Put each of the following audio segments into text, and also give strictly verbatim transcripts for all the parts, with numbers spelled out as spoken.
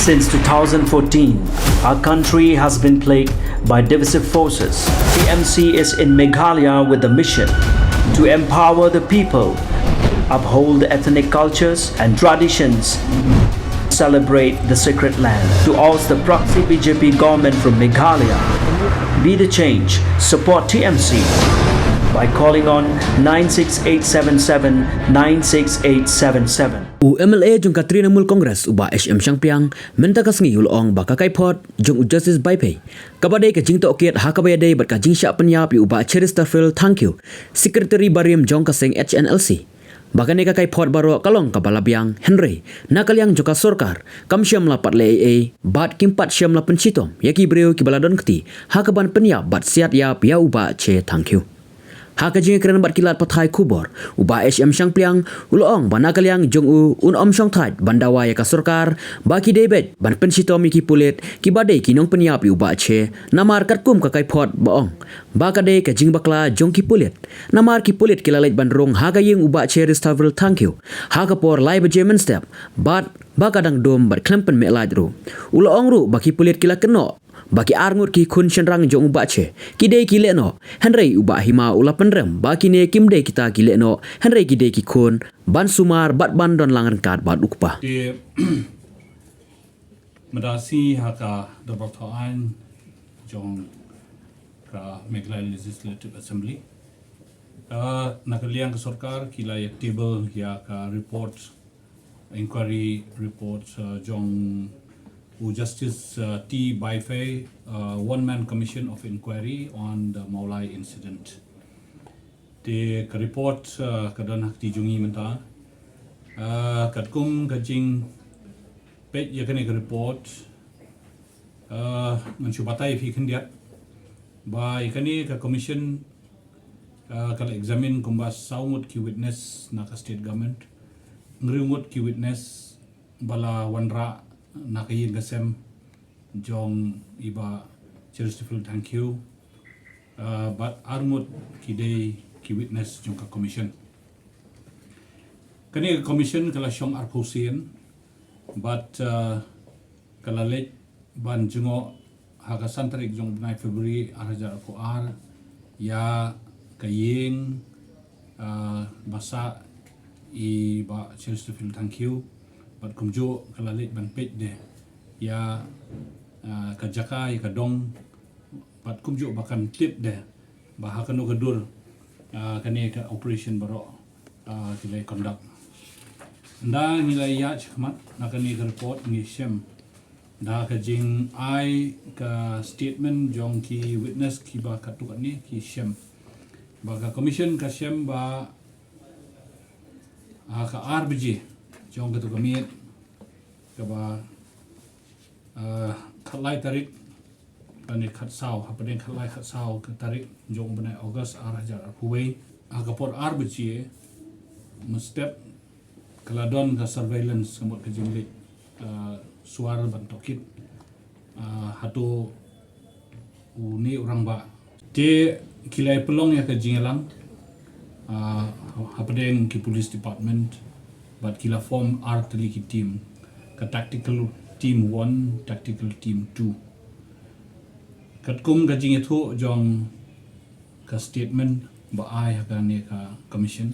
Since two thousand fourteen, our country has been plagued by divisive forces. T M C is in Meghalaya with the mission to empower the people, uphold ethnic cultures and traditions, celebrate the sacred land, to oust the proxy B J P government from Meghalaya. Be the change, support T M C by calling on nine six eight seven seven nine six eight seven seven. U M L A jong ka Trinamool Congress, u Bah H M Shangpliang, mynta ka sngi u la ong ba ka kaiphod jong u Justice Vaiphei kaba dei ka jingtohkit ha kaba ïadei bad ka jingshah pynïap ïa u Bah Cheristerfield Thangkhiew, Secretary barim jong ka seng H N L C, ba kane ka kaiphod baroh ka long kaba la biang, hynrei na ka liang jong ka sorkar kam shym la pat leh ei ei bad kim pat shym la pynshitom ïa ki briew kiba la don kti ha kaban pynïap bad siat ïap ïa u Bah Che Thangkhiew. Ha ka jingïakren bad ki lad pathai khubor, u Bah H M Shangpliang u la ong ba na ka liang jong u, un ym shongthait ban dawa ïa ka sorkar ba ki dei beit ban pynshitom ïa ki pulit kiba dei ki nongpynïap ïa u Bah Che, namar katkum ka kaiphod ba ong ba ka dei ka jingbakla jong ki pulit, namar ki pulit ki la leit ban rung ha ka ïing u Bah Cheristerfield Thangkhiew ha ka por lai baje mynstep, bad ba ka dang dum bad khlem pynmih lait ruh. U la ong ruh ba ki pulit ki la kynnoh ba ki arngut ki khun shynrang jong u Bah Che ki dei ki lehnoh, hynrei u Bah Hima u la pynrem ba kine kim dei kita ki lehnoh, hynrei ki dei ki khun ban sumar bad ban don lang ryngkat bad u kpa. Te mynta sngi ha ka dorbar thaw aiñ jong ka Meghalaya Legislative Assembly, ah, na ka liang ka sorkar ki la ïa table ïa ka report, inquiry report, uh, jong u Justice, uh, T Vaiphei, uh, one man commission of inquiry on the Mawlai incident. Te ka report, uh, ka don ha kti jong ngi mynta. Uh, katkum ka jingpeit ïa kane ka report, uh, ngan shu batai ïa phi khyndiat ba ïa kane ka commission, uh, ka la examine kumba saw ngut ki witness na ka state government, hynriew ngut ki witness ba la wanrah na ka ïing ka sem jong i Bah Cheristerfield Thangkhiew, uh, bad arngut ki dei ki witness jong ka commission. Kane ka commission ka la shong arphew sien bad, uh, ka la leit ban jngoh ha ka san tarik jong u bnai February ar hajar arphew ar ïa ka ïing, ah, ba sah i Bah Cheristerfield Thangkhiew, bad kumjuh ka la leit ban peit de ïa, ah, ka jaka, ïa ka dong, bad kumjuh ba kan tip de ba ha kano ka dur, ah, kane ka operation baroh, ah, ki la conduct. Ynda ngi la ïaid shakhmat na kane ka report ngi shem da ka jingai ka statement jong ki witness kiba katto katne ki shem ba ka commission ka shem ba, ah, ka ar baje jong katto ka miet kaba, ah, khatlai tarik lane khatsaw, hapdeng khatlai khatsaw ka tarik jong u bnai August ar hajar arphew wei, ha ka por ar baje mynstep ka la don ka surveillance, ka mut ka jingleit, ah, swar ban tohkit, ah, hato une u rangbah. Te ki la pynlong ïa ka jingïalang, ah, hapdeng ki police department bad ki la form ar tylli ki team, ka tactical team one, tactical team two. Katkum ka jingïathuh jong ka statement ba ai ha kane ka commission,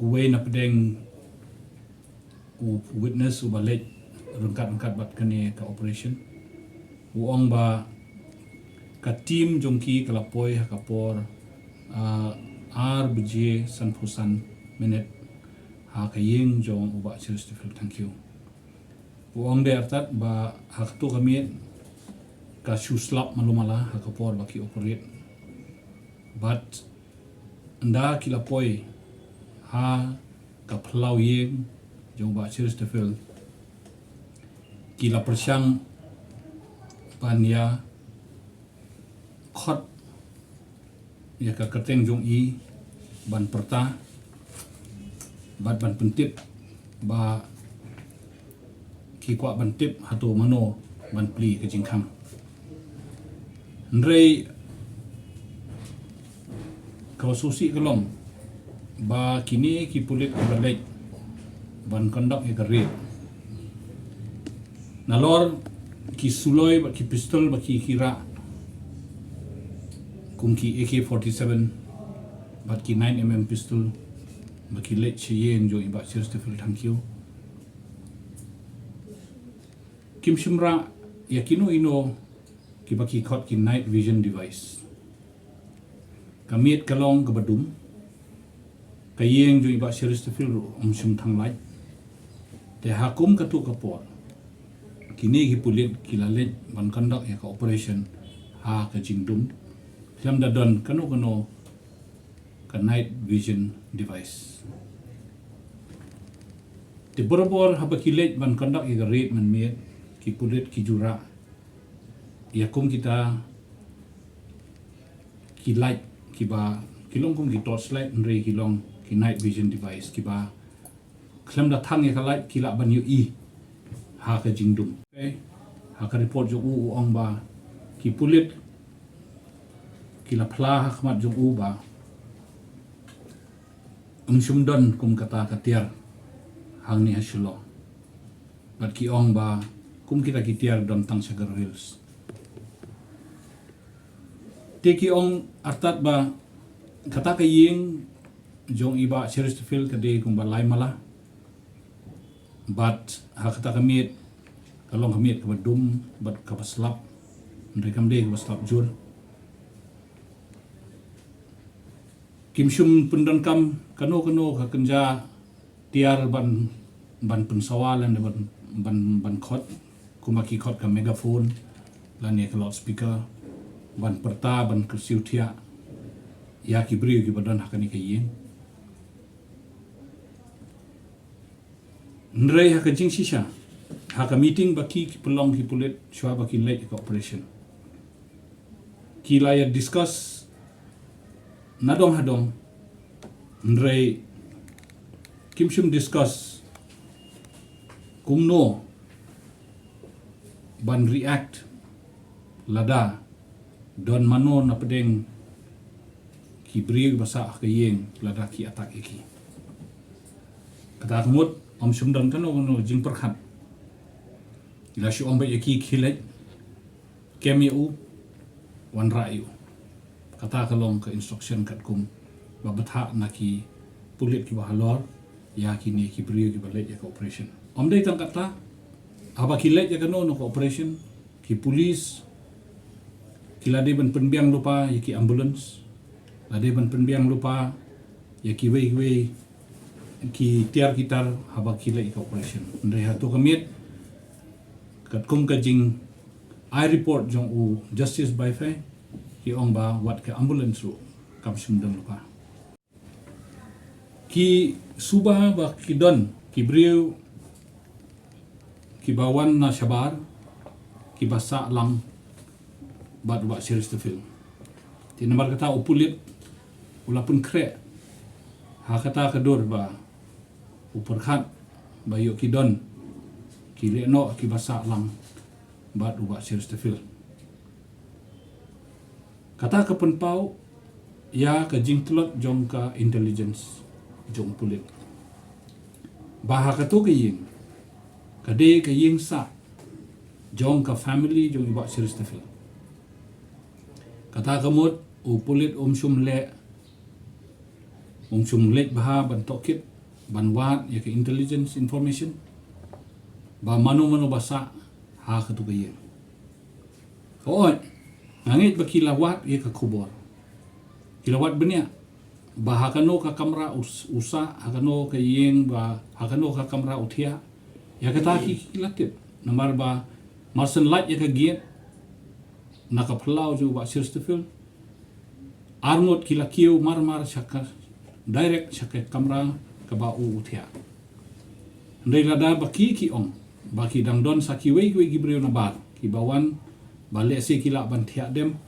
uwei na pdeng u witness uba leit ryngkat ryngkat bad kane ka operation, u ong ba ka team jong ki ka la poi ha ka por, ah, ar baje sanphew san minit ha ka ïing jong u Bah Cheristerfield Thangkhiew. U ong de artat ba ha kato ka miet ka shu slap malu mala ha ka por ba ki operate. Bad ynda ki la poi ha ka phyllaw ïing jong u Bah Cheristerfield, ki la pyrshang ban ïa khot ïa ka kyrteng jong i ban pyrta bad ban pyntip ba ki kwah ban tip hato mano ban plie ka jingkhang. Hynrei kaba sngewsih ka long ba kine ki pulit kiba leit ban conduct ïa ka raid, Nalor ki suloi bad ki pistol bad ki ki rah kum ki A K forty-seven bad ki nine M M pistol bad ki leit sha ïing jong i Bah Chesterfield Thangkhiew. Kim shym rah ïa kino kino kiba ki khot ki night vision device. Ka miet ka long kaba dum. Ka ïing jong i Bah Chesterfield ruh um shym thang light. Te ha kum katto ka por, kine ki pulit ki la leit ban conduct ïa ka operation ha ka jingdum, khlem da don kano kano ka night vision device. Te barabor haba ki leit ban conduct ïa ka raid mynmiet, ki pulit ki ju rah ïa kum kita ki light kiba ki long kum ki torch light, hynrei ki long ki night vision device kiba khlem da thang ïa ka light ki lah ban ïohi ha ka jingdum. Okay. Ha ka report jong u, u ong ba ki pulit ki la phla ha khmat jong u ba um shym don kum kata ka tiar hangne ha Shillong. Bad ki ong ba kum kita ki tiar don tang sha Garo Hills. Te ki ong artat ba kata ka ïing jong i Bah Chesterfield ka dei kumba lai mala. Bad ha kata ka miet, ka long ka miet kaba dum bad kaba slap. Hynrei kam dei kaba slap jur. Kim shym pyndonkam kano kano ka kynja tiar ban, ban pynsawa lane ban, ban, ban khot, kumba ki khot ka megaphone lane ka loudspeaker, ban pyrta, ban kyrsiew thiah ïa ki briew kiba don ha kane ka ïing. Hynrei ha ka jingshisha, ha ka meeting ba ki, ki pynlong ki pulit shuwa ba ki leit ïa ka operation, ki la ïa discuss nadong hadong, hynrei kim shym discuss kumno ban react lada don mano na pdeng ki briew ba sah ha ka ïing lada ki attack ïa ki. Kata ka mut um shym don kano kano jingpyrkhat. Ki la shu ong ba ïa ki, khie leit kem ïa u, wanrah ïa u. Kata ka long ka instruction katkum ba bthah na ki pulit kiba halor ïa kine ki briew kiba leit ïa ka operation. Um dei tang kata, haba ki leit ïa kano kano ka operation, ki police ki la dei ban pynbiang lypa ïa ki ambulance, la dei ban pynbiang lypa ïa kiwei kiwei ki tiar ki tar haba ki leit ïa ka operation. Hynrei hato ka miet, katkum ka jing ai report jong u Justice Baifai, ki ong ba wat ka ambulance ruh kam shym don lypa. Ki suba ba ki don ki briew kiba wan na shabar kiba sah lang bad u Bah Chesterfield. Te namar kata u pulit u la pynkhreh ha kata ka dur ba u pyrkhat ba ïoh ki don ki lehnoh kiba sah lang bad u Bah Chesterfield. Kata ka pynpaw ïa ka jingtlot jong ka intelligence jong u pulit ba ha kato ka ïing ka dei ka ïing sah jong ka family jong i Bah Chesterfield. Kata ka mut u pulit um shym leh, um shym leit bha ban tohkit, ban wad ïa ka intelligence information ba mano mano ba sah ha kato ka ïing. Hooid, nga ngeit ba ki la wad ïa ka khubor, ki la wad bniah ba ha kano ka kamra u s-, u sah, ha kano ka ïing ba, ha kano ka kamra u thiah. Ïa kata ki, ki la tip. Namar ba marshen lait ïa ka gate na ka phyllaw jong u Bah Chesterfield, arngut ki la kiew mar mar sha ka, direct sha ka kamra kaba u u thiah. Hynrei lada ba ki ki ong ba ki dang don sa kiwei kiwei ki briew na bar kiba wan ba lehse ki lah ban thiah dem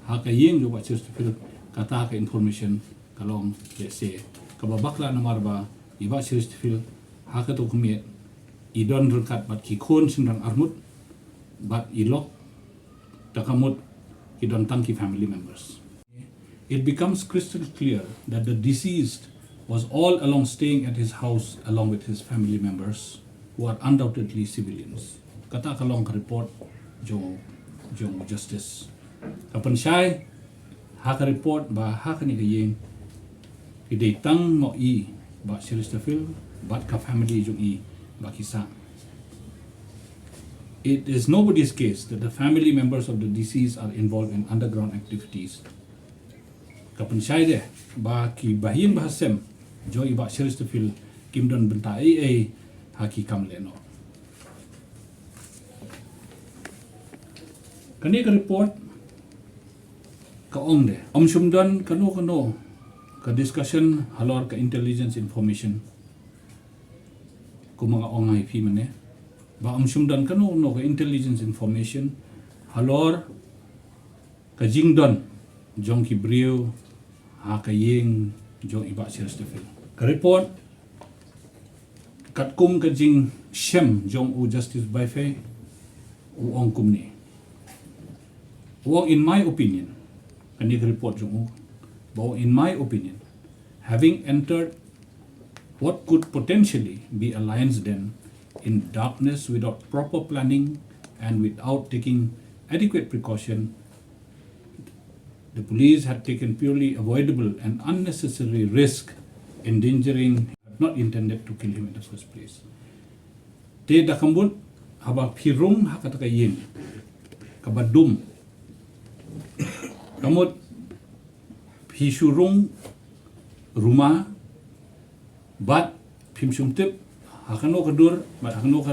ha ka ïing jong u Bah Chesterfield, kata ka information ka long lehse kaba bakla namar ba i Bah Chesterfield ha kato ka miet i don ryngkat bad ki khun shynrang arngut bad i lok, ta ka mut ki don tang ki family members. It becomes crystal clear that the deceased was all along staying at his house along with his family members, who are undoubtedly civilians. Kata ka long ka report jong, jong Justice. Ka pynshai ha ka report ba ha kane ka ïing ki dei tang ma i Bah Chesterfield bad ka family jong i ba ki sah. It is nobody's case that the family members of the deceased are involved in underground activities. Ka pynshai de ba ki bahaïing bahasem jong i Bah Chesterfield kim don bynta ei ei ha ki kam lehnoh. Kane ka report ka ong de, ym shym don kano kano ka discussion halor ka intelligence information. Kumba nga ong ïa phi mynne, ba ym shym don kano kano ka intelligence information halor ka jingdon jong ki briew ha ka ïing jong i Bah Chesterfield. Ka report katkum ka jingshem jong u Justice Baifei, u ong kumne. U ong, in my opinion, kane ka report jong u, ba u ong, in my opinion, having entered what could potentially be a lion's den in darkness without proper planning and without taking adequate precaution, the police had taken purely avoidable and unnecessary risk, endangering, not intended to kill him in the first place. Te da ka mut haba phi rung ha kata ka ïing kaba dum, ka mut phi shu rung ruma, bad phim shym tip ha kano ka dur bad ha kano ka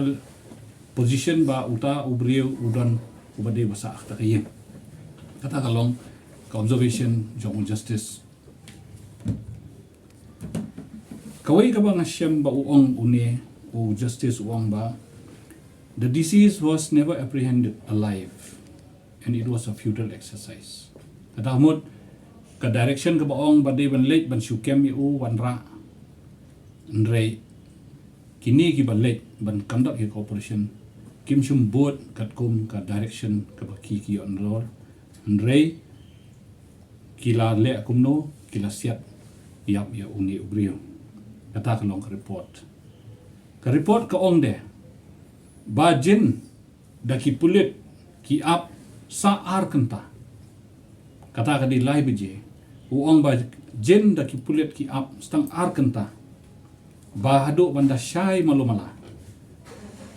position ba uta u briew u don uba dei ba sah ha kata ka ïing. Kata ka long ka observation jong u Justice. Kawei kaba nga shem ba u ong une u Justice, u ong ba the deceased was never apprehended alive and it was a futile exercise. Kata ka mut ka direction kaba ong ba dei ban leit ban shu kem ïa u wanrah, hynrei kine kiba leit ban conduct ïa ka operation kim shym bud katkum ka direction kaba ki ki ïoh nalor, hynrei ki la leh kumno, ki la siat ïap ïa une u briew. Kata ka long ka report. Ka report ka ong de ba jin da ki pulit ki ap sa ar kynta. Kata ka dei lai baje. U ong ba jin da ki pulit ki ap sa tang ar kynta ba haduh ban da shai malu mala.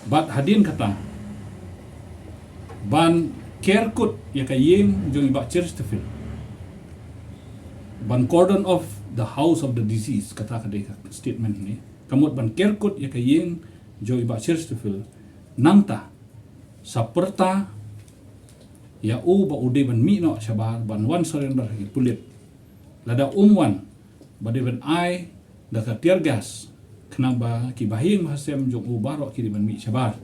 Bad hadien kata ban ker kut ïa ka ïing jong i Bah Chesterfield, ban cordon off the house of the deceased, kata ka dei ka statement ne. Ka mut ban ker kut ïa ka ïing jong i Bah Chesterfield, nangta sa pyrta ïa u ba u dei ban mih noh shabar ban wan surrender ha ki pulit. Lada um wan ba dei ban ai da ka tear gas, khnang ba ki bahaïing bahasem jong u baroh ki dei ban mih shabar.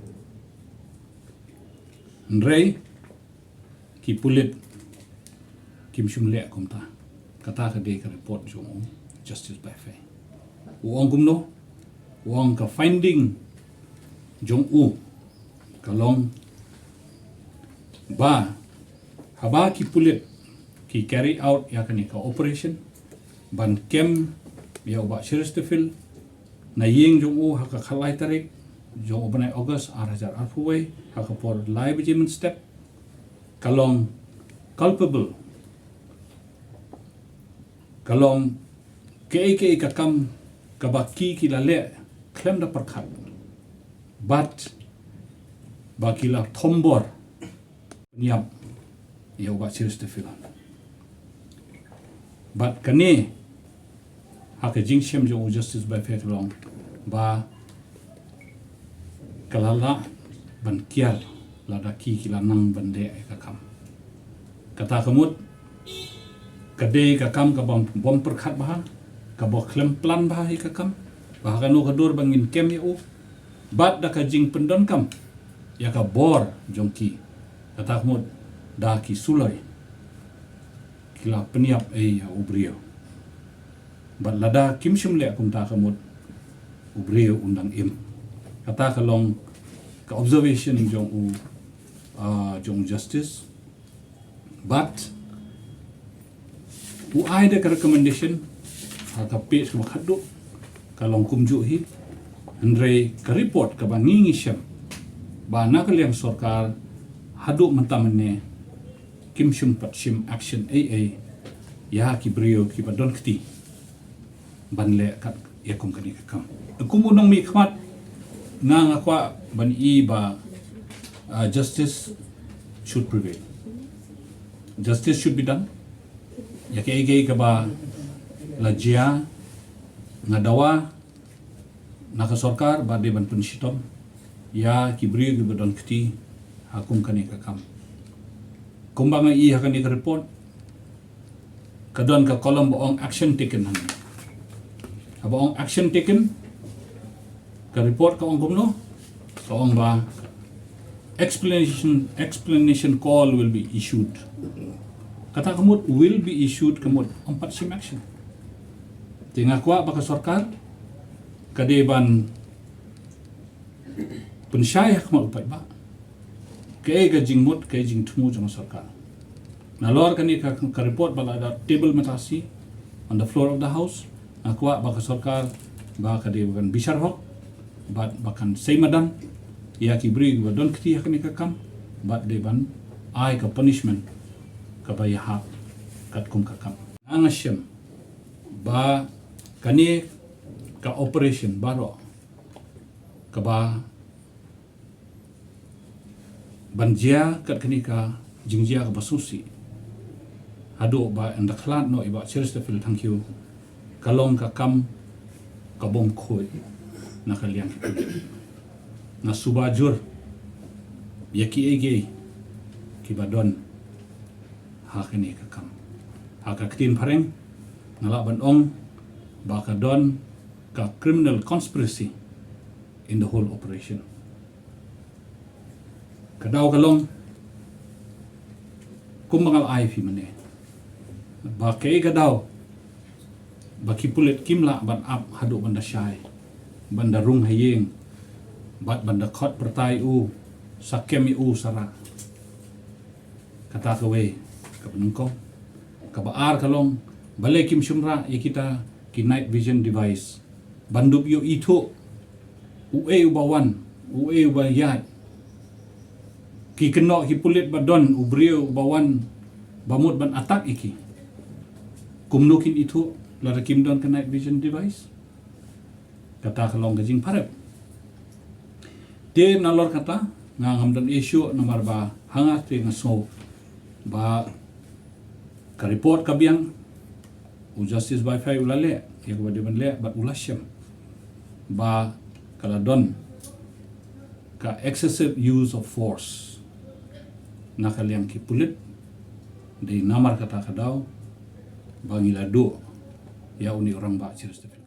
Hynrei ki pulit kim shym leh kumta. Kata ka dei ka report jong u Justice Baifei. U ong kumno? U ong ka finding jong u ka long ba haba ki pulit ki carry out ïa kane ka operation ban kem ïa u Bah Chesterfield na ïing jong u ha ka khatlai tarik jong u bnai August ar hajar arphew wei ha ka por lai baje mynstep, ka long culpable, ka long kaei kaei ka kam kaba ki ki la leh khlem da pyrkhat bad ba ki la thombor pynïap ïa u Bah Chesterfield. Bad kane ha ka jingshem jong u Justice Baifei ka long ba ka la lah ban kiar lada ki ki la nang ban leh ïa ka kam. Kata ka mut ka dei ka kam kaba bym pyrkhat bha, kaba khlem plan bha ïa ka kam, ba ha kano ka dur ba ngin kem ïa u bad da ka jingpyndonkam ïa ka bor jong ki. Kata ka mut da ki suloi ki la pynïap ïa u briew. Bad lada kim shym leh kumta ka mut u briew un dang im. Kata ka long ka observation jong u, ah, jong u Justice. Bad u ai da ka recommendation ha ka page kaba khatduh, ka long kumjuh hi. Hynrei ka report kaba ngi ngi shem ba na ka liang sorkar haduh mynta mynne kim shym pat shim action ei ei ïa ki briew kiba don kti ban leh kat ïa kum kane ka kam. Kum u nongmihkhmat nga nga kwah ban ïohi ba, uh, justice should prevail. Justice should be done. Ïa kaei kaei kaba la jia, nga dawa na ka sorkar ba dei ban pynshitom ïa ki briew kiba don kti ha kum kane ka kam. Kumba nga ïohi ha kane ka report, ka don ka column ba ong action taken hangne. Haba ong action taken, ka report ka ong kumno? Ka ong ba explanation, explanation call will be issued. Kata ka mut will be issued ka mut ym pat shim action. Te nga kwah ba ka sorkar ka dei ban pynshai ha khmat u paidbah kaei ka jingmut, kaei jingthmu jong ka sorkar. Nalor kane ka, ka report ba la da table mynta shi on the floor of the house, nga kwah ba ka sorkar ba ka dei ban bishar hok bad ba kan sei madan ïa ki briew ba don kti ha kane ka kam bad dei ban ai ka punishment kaba ïahap katkum ka kam. Nga nga shem ba kane ka operation baroh kaba ban jia kat kane ka jingjia kaba sngewsih haduh ba ynda khlad noh i Bah Cheristerfield Thangkhiew, ka long ka kam ka bym khuid na ka liang. Nga suba jur ïa kiei kiei kiba don ha kane ka kam. Ha ka ktien phareng nga lah ban ong ba ka don ka criminal conspiracy in the whole operation. Ka daw ka long kumba nga la ai phi mynne ba kaei ka daw ba ki pulit kim lah ban ap haduh ban da shai, ban da rung ha ïing bad ban da khot pyrta ïa u, sa kem ïa u sa rah. Kata kawei kaba nyngkong. Kaba ar ka long balei kim shym rah ïa kita ki night vision device ban dup ïoh ithuh uei uba wan, uei uba ïaid. Ki kynnoh ki pulit ba don u briew uba wan ba mut ban attack ïa ki. Kumno kin ithuh lada kim don ka night vision device? Kata ka long ka jingpharep. Te nalor kata nga ngam don issue namar ba ha nga te nga sngew ba ka report ka biang, u Justice Bai Phei u la leh ïa kaba dei ban leh bad u la shem ba ka la don ka excessive use of force na ka liang ki pulit. Dei namar kata ka daw ba ngi la duh ïa une u rangbah Cheristerfield.